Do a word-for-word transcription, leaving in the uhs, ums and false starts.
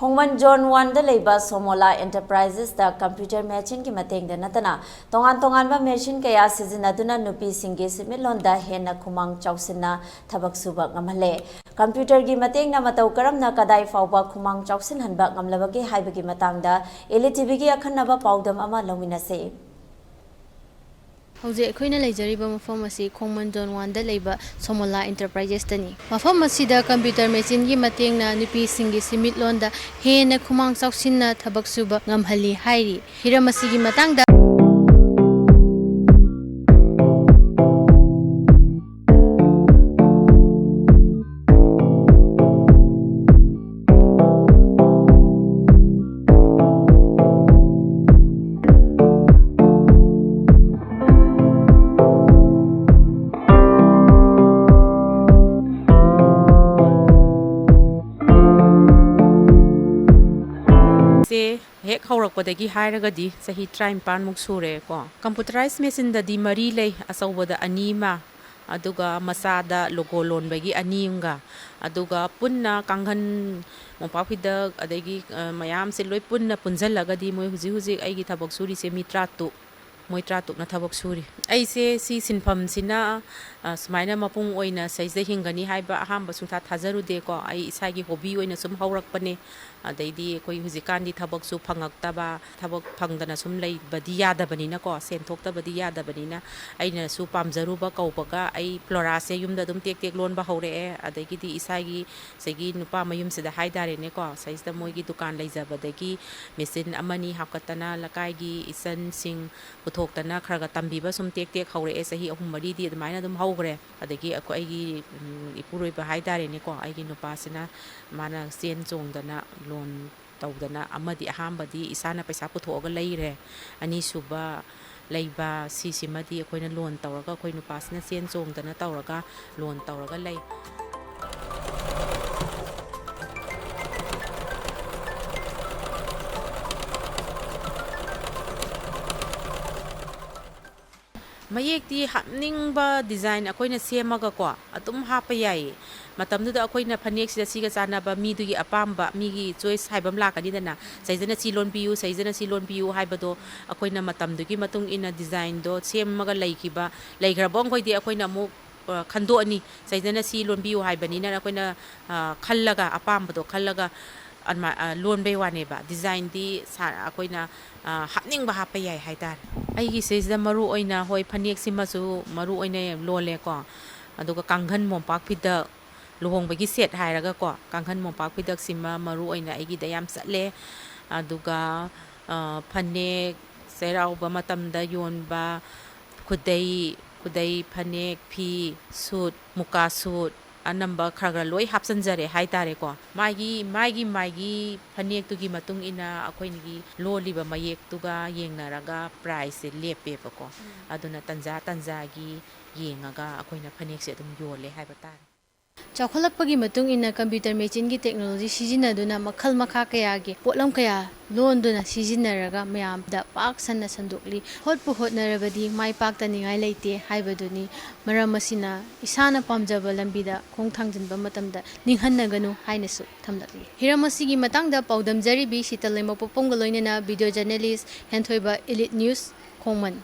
ꯈꯣꯡꯃꯟ Zone One ꯗ ꯂꯩꯕ ꯁꯣꯃꯣꯂꯥ Enterprises ꯇ computer machine ꯒꯤ ꯃꯇꯦꯡꯗ ꯅꯠꯇꯅ ꯇꯣꯉꯥꯟ ꯇꯣꯉꯥꯟꯕ machine ꯀꯌꯥ ꯁꯤꯖꯤꯟꯅꯗꯨꯅ ꯅꯨꯄꯤꯁꯤꯡꯒꯤ ꯁꯦꯟꯃꯤꯠꯂꯣꯟꯗ ꯍꯦꯟꯅ ꯈꯨꯃꯥꯡ ꯆꯥꯎꯁꯤꯟꯅ ꯊꯕꯛ ꯁꯨꯕ ꯉꯝꯍꯜꯂꯦ꯫ Computer ꯒꯤ ꯃꯇꯦꯡꯅ ꯃꯇꯧ ꯀꯔꯝꯅ ꯀꯗꯥꯏ ꯐꯥꯎꯕ ꯈꯨꯃꯥꯡ ꯆꯥꯎꯁꯤꯟꯍꯟꯕ ꯉꯝꯂꯕꯒꯦ ꯍꯥꯏꯕꯒꯤ ꯃꯇꯥꯡꯗ Elite TV ꯒꯤ ꯑꯈꯟꯅꯕ ꯄꯥꯎꯗꯝ ꯑꯃ ꯂꯧꯃꯤꯟꯅꯁꯤ꯫ ꯍꯧꯖꯤꯛ ꯑꯩꯈꯣꯏꯅ ꯂꯩꯖꯔꯤꯕ ꯃꯐꯝ ꯑꯁꯤ ꯈꯣꯡꯃꯟ Zone One ꯗ ꯂꯩꯕ ꯁꯣꯃꯣꯂꯥ Enterprises ꯇꯅꯤ꯫ ꯃꯐꯝ ꯑꯁꯤꯗ computer machine ꯒꯤ ꯃꯇꯦꯡꯅ ꯅꯨꯄꯤꯁꯤꯡꯒꯤ ꯁꯦꯟꯃꯤꯠꯂꯣꯟꯗ ꯍꯦꯟꯅ ꯈꯨꯃꯥꯡ ꯆꯥꯎꯁꯤꯟꯅ ꯊꯕꯛ ꯁꯨꯕ ꯉꯝꯍꯜꯂꯤ ꯍꯥꯏꯔꯤ꯫ ꯍꯤꯔꯝ ꯑꯁꯤꯒꯤ ꯃꯇꯥꯡꯗ ꯁꯦ ꯍꯦꯛ ꯍꯧꯔꯛꯄꯗꯒꯤ ꯍꯥꯏꯔꯒꯗꯤ ꯆꯍꯤ ꯇꯔꯥꯅꯤꯄꯥꯟꯃꯨꯛ ꯁꯨꯔꯦꯀꯣ꯫ Computerized machine ꯗꯗꯤ ꯃꯔꯤ ꯂꯩ, ꯑꯆꯧꯕꯗ ꯑꯅꯤ ꯑꯃ, ꯑꯗꯨꯒ ꯃꯆꯥꯗ logo ꯂꯣꯟꯕꯒꯤ ꯑꯅꯤ ꯑꯃꯒ, ꯑꯗꯨꯒ ꯄꯨꯟꯅ ꯀꯥꯡꯈꯟ, ꯃꯣꯝꯄꯥꯛ ꯐꯤꯗꯛ, ꯑꯗꯒꯤ, ꯑ, ꯃꯌꯥꯝꯁꯦ ꯂꯣꯏ ꯄꯨꯟꯅ ꯄꯨꯟꯁꯤꯜꯂꯒꯗꯤ ꯃꯣꯏ ꯍꯧꯖꯤꯛ ꯍꯧꯖꯤꯛ ꯑꯩꯒꯤ ꯊꯕꯛ ꯁꯨꯔꯤꯁꯦ ꯃꯤ ꯇꯔꯥꯇꯔꯨꯛ, ꯃꯣꯏ ꯇꯔꯥꯇꯔꯨꯛꯅ ꯊꯕꯛ ꯁꯨꯔꯤ꯫ ꯑꯩꯁꯦ ꯁꯤ ꯁꯤꯟꯐꯝꯁꯤꯅ, ꯑ, ꯁꯨꯃꯥꯏꯅ ꯃꯄꯨꯡ ꯑꯣꯏꯅ ꯁꯤꯗꯩꯁꯤꯗ ꯍꯤꯡꯒꯅꯤ ꯍꯥꯏꯕ ꯑꯍꯥꯟꯕ ꯁꯨꯡꯊꯥ ꯊꯥꯖꯔꯨꯗꯦꯀꯣ꯫ ꯑꯩ ꯏꯁꯥꯒꯤ hobby ꯑꯣꯏꯅ ꯁꯨꯝ ꯍꯧꯔꯛꯄꯅꯦ꯫ ꯑꯗꯩꯗꯤ ꯑꯩꯈꯣꯏ ꯍꯧꯖꯤꯛꯀꯥꯟꯗꯤ ꯊꯕꯛꯁꯨ ꯐꯪꯉꯛꯇꯕ, ꯊꯕꯛ ꯐꯪꯗꯅ ꯁꯨꯝ ꯂꯩꯕꯗꯤ ꯌꯥꯗꯕꯅꯤꯅꯀꯣ, ꯁꯦꯟ ꯊꯣꯛꯇꯕꯗꯤ ꯌꯥꯗꯕꯅꯤꯅ, ꯑꯩꯅꯁꯨ ꯄꯥꯝꯖꯔꯨꯕ ꯀꯧꯕꯒ ꯑꯩ ꯐ꯭ꯂꯣꯔꯥꯁꯦ ꯌꯨꯝꯗ ꯑꯗꯨꯝ ꯇꯦꯛ ꯇꯦꯛ ꯂꯣꯟꯕ ꯍꯧꯔꯛꯑꯦ꯫ ꯑꯗꯒꯤꯗꯤ ꯏꯁꯥꯒꯤ ꯁꯤꯒꯤ ꯅꯨꯄꯥ ꯃꯌꯨꯝꯁꯤꯗ ꯍꯥꯏꯇꯥꯔꯦꯅꯦꯀꯣ, ꯁꯤꯗꯩꯁꯤꯗ ꯃꯣꯏꯒꯤ ꯗꯨꯀꯥꯟ ꯂꯩꯖꯕꯗꯒꯤ ꯃꯦꯆꯤꯟ ꯑꯃꯅꯤ ꯍꯥꯞꯀꯠꯇꯅ, ꯂꯩꯀꯥꯏꯒꯤ ꯏꯆꯟꯁꯤꯡ ꯄꯨꯊꯣꯛꯇꯅ ꯈꯔ ꯈꯔ ꯇꯝꯕꯤꯕ ꯁꯨꯝ ꯇꯦꯛ ꯇꯦꯛ ꯍꯧꯔꯛꯑꯦ꯫ ꯆꯍꯤ ꯑꯍꯨꯝ ꯃꯔꯤꯗꯤ ꯑꯗꯨꯃꯥꯏꯅ ꯑꯗꯨꯝ ꯍꯧꯈ꯭ꯔꯦ꯫ ꯑꯗꯒꯤ ꯑꯩꯈꯣꯏ, ꯑꯩꯒꯤ, ꯎꯝ, ꯏꯄꯨꯔꯣꯏꯕ ꯍꯥꯏꯇꯥꯔꯦꯅꯦꯀꯣ, ꯑꯩꯒꯤ ꯅꯨꯄꯥꯁꯤꯅ ꯃꯥꯅ ꯆꯦꯟ ꯆꯣꯡꯗꯅ ꯂꯣꯟ ꯇꯧꯗꯅ ꯑꯃꯗꯤ ꯑꯍꯥꯟꯕꯗꯤ ꯏꯁꯥꯅ ꯄꯩꯁꯥ ꯄꯨꯊꯣꯛꯑꯒ ꯂꯩꯔꯦ꯫ ꯑꯅꯤꯁꯨꯕ ꯂꯩꯕ ꯁꯤꯁꯤꯃꯗꯤ ꯑꯩꯈꯣꯏꯅ ꯂꯣꯟ ꯇꯧꯔꯒ, ꯑꯩꯈꯣꯏ ꯅꯨꯄꯥꯁꯤꯅ ꯆꯦꯟ ꯆꯣꯡꯗꯅ ꯇꯧꯔꯒ ꯂꯣꯟ ꯇꯧꯔꯒ ꯂꯩ꯫ ꯃꯌꯦꯛꯇꯤ ꯍꯥꯞꯅꯤꯡꯕ design ꯑꯩꯈꯣꯏꯅ ꯁꯦꯝꯃꯒꯀꯣ ꯑꯗꯨꯝ ꯍꯥꯞꯄ ꯌꯥꯏꯌꯦ꯫ ꯃꯇꯝꯗꯨꯗ ꯑꯩꯈꯣꯏꯅ ꯐꯅꯦꯛꯁꯤꯗ ꯁꯤꯒ ꯆꯥꯟꯅꯕ, ꯃꯤꯗꯨꯒꯤ ꯑꯄꯥꯝꯕ, ꯃꯤꯒꯤ choice ꯍꯥꯏꯕ ꯑꯃ ꯂꯥꯛꯀꯅꯤꯗꯅ꯫ ꯁꯤꯗꯩꯁꯤꯅ ꯁꯤ ꯂꯣꯟꯕꯤꯌꯨ, ꯁꯤꯗꯩꯁꯤꯅ ꯁꯤ ꯂꯣꯟꯕꯤꯌꯨ ꯍꯥꯏꯕꯗꯣ ꯑꯩꯈꯣꯏꯅ ꯃꯇꯝꯗꯨꯒꯤ ꯃꯇꯨꯡ ꯏꯟꯅ designꯗꯣ ꯁꯦꯝꯃꯒ ꯂꯩꯈꯤꯕ, ꯂꯩꯈ꯭ꯔꯕ ꯃꯈꯩꯗꯤ ꯑꯩꯈꯣꯏꯅ ꯑꯃꯨꯛ, ꯑ, ꯈꯟꯗꯣꯛꯑꯅꯤ꯫ ꯁꯤꯗꯩꯁꯤꯅ ꯁꯤ ꯂꯣꯟꯕꯤꯌꯨ ꯍꯥꯏꯕꯅꯤꯅ ꯑꯩꯈꯣꯏꯅ, ꯑ, ꯈꯜꯂꯒ, ꯑꯄꯥꯝꯕꯗꯣ ꯈꯜꯂꯒ ꯑꯗꯨꯃꯥꯏ-, ꯑ, ꯂꯣꯟꯕꯩ ꯋꯥꯅꯦꯕ꯫ Designꯗꯤ ꯁꯥ-, ꯑꯩꯈꯣꯏꯅ, ꯑ, ꯍꯥꯞꯅꯤꯡꯕ ꯍꯥꯞꯄ ꯌꯥꯏ ꯍꯥꯏꯇꯥꯔꯦ꯫ ꯑꯩꯒꯤ ꯁꯤꯗꯩꯁꯤꯗ ꯃꯔꯨ ꯑꯣꯏꯅ, ꯍꯣꯏ, ꯐꯅꯦꯛꯁꯤꯃꯁꯨ ꯃꯔꯨ ꯑꯣꯏꯅ ꯂꯣꯜꯂꯦꯀꯣ꯫ ꯑꯗꯨꯒ ꯀꯥꯡꯈꯟ ꯃꯣꯝꯄꯥꯛ ꯐꯤꯗꯛ, ꯂꯨꯍꯣꯡꯕꯒꯤ set ꯍꯥꯏꯔꯒꯀꯣ, ꯀꯥꯡꯈꯟ ꯃꯣꯝꯄꯥꯛ ꯐꯤꯗꯛꯁꯤꯃ ꯃꯔꯨ ꯑꯣꯏꯅ ꯑꯩꯒꯤꯗ ꯌꯥꯝ ꯆꯠꯂꯦ꯫ ꯑꯗꯨꯒ, ꯑ, ꯐꯅꯦꯛ, ꯆꯩꯔꯥꯎꯕ ꯃꯇꯝꯗ ꯌꯣꯟꯕ ꯈꯨꯗꯩ, ꯈꯨꯗꯩ, ꯐꯅꯦꯛ, ꯐꯤ, suit, ꯃꯨꯀꯥ suit, ꯑꯅꯝꯕ ꯈꯔ ꯈꯔ ꯂꯣꯏ ꯍꯥꯞꯆꯤꯟꯖꯔꯦ ꯍꯥꯏꯇꯥꯔꯦꯀꯣ꯫ ꯃꯥꯒꯤ, ꯃꯥꯒꯤ, ꯃꯥꯒꯤ ꯐꯅꯦꯛꯇꯨꯒꯤ ꯃꯇꯨꯡ ꯏꯟꯅ ꯑꯩꯈꯣꯏꯒꯤ ꯂꯣꯜꯂꯤꯕ ꯃꯌꯦꯛꯇꯨꯒ ꯌꯦꯡꯅꯔꯒ priceꯁꯦ ꯂꯦꯞꯄꯦꯕꯀꯣ꯫ ꯑꯗꯨꯅ ꯇꯟꯖꯥ ꯇꯟꯖꯥꯒꯤ ꯌꯦꯡꯉꯒ ꯑꯩꯈꯣꯏꯅ ꯐꯅꯦꯛꯁꯦ ꯑꯗꯨꯝ ꯌꯣꯜꯂꯦ ꯍꯥꯏꯕ ꯇꯥꯔꯦ꯫ ꯆꯥꯎꯈꯠꯂꯛꯄꯒꯤ ꯃꯇꯨꯡ ꯏꯟꯅ computer machineꯒꯤ technology ꯁꯤꯖꯤꯟꯅꯗꯨꯅ ꯃꯈꯜ ꯃꯈꯥ ꯀꯌꯥꯒꯤ ꯄꯣꯠꯂꯝ ꯀꯌꯥ ꯂꯣꯟꯗꯨꯅ ꯁꯤꯖꯤꯟꯅꯔꯒ ꯃꯌꯥꯝꯗ ꯄꯥꯛ ꯁꯟꯅ ꯁꯟꯗꯣꯛꯂꯤ꯫ ꯍꯣꯠꯄꯨ ꯍꯣꯠꯅꯔꯕꯗꯤ ꯃꯥꯏ ꯄꯥꯛꯇꯅꯤꯡꯉꯥꯏ ꯂꯩꯇꯦ ꯍꯥꯏꯕꯗꯨꯅꯤ꯫ ꯃꯔꯝ ꯑꯁꯤꯅ ꯏꯁꯥꯅ ꯄꯥꯝꯖꯕ ꯂꯝꯕꯤꯗ ꯈꯣꯡ ꯊꯥꯡꯖꯤꯟꯕ ꯃꯇꯝꯗ ꯅꯤꯡꯍꯟꯅꯒꯅꯨ ꯍꯥꯏꯅꯁꯨ ꯊꯝꯂꯛꯂꯤ꯫ ꯍꯤꯔꯝ ꯑꯁꯤꯒꯤ ꯃꯇꯥꯡꯗ ꯄꯥꯎꯗꯝꯖꯔꯤꯕꯤ ꯁꯤꯇꯂꯩꯃ ꯄꯣꯛꯄꯝꯒ ꯂꯣꯏꯅꯅ video journalist ꯍꯦꯟꯊꯣꯏꯕ, Elite News, ꯈꯣꯡꯃꯟ꯫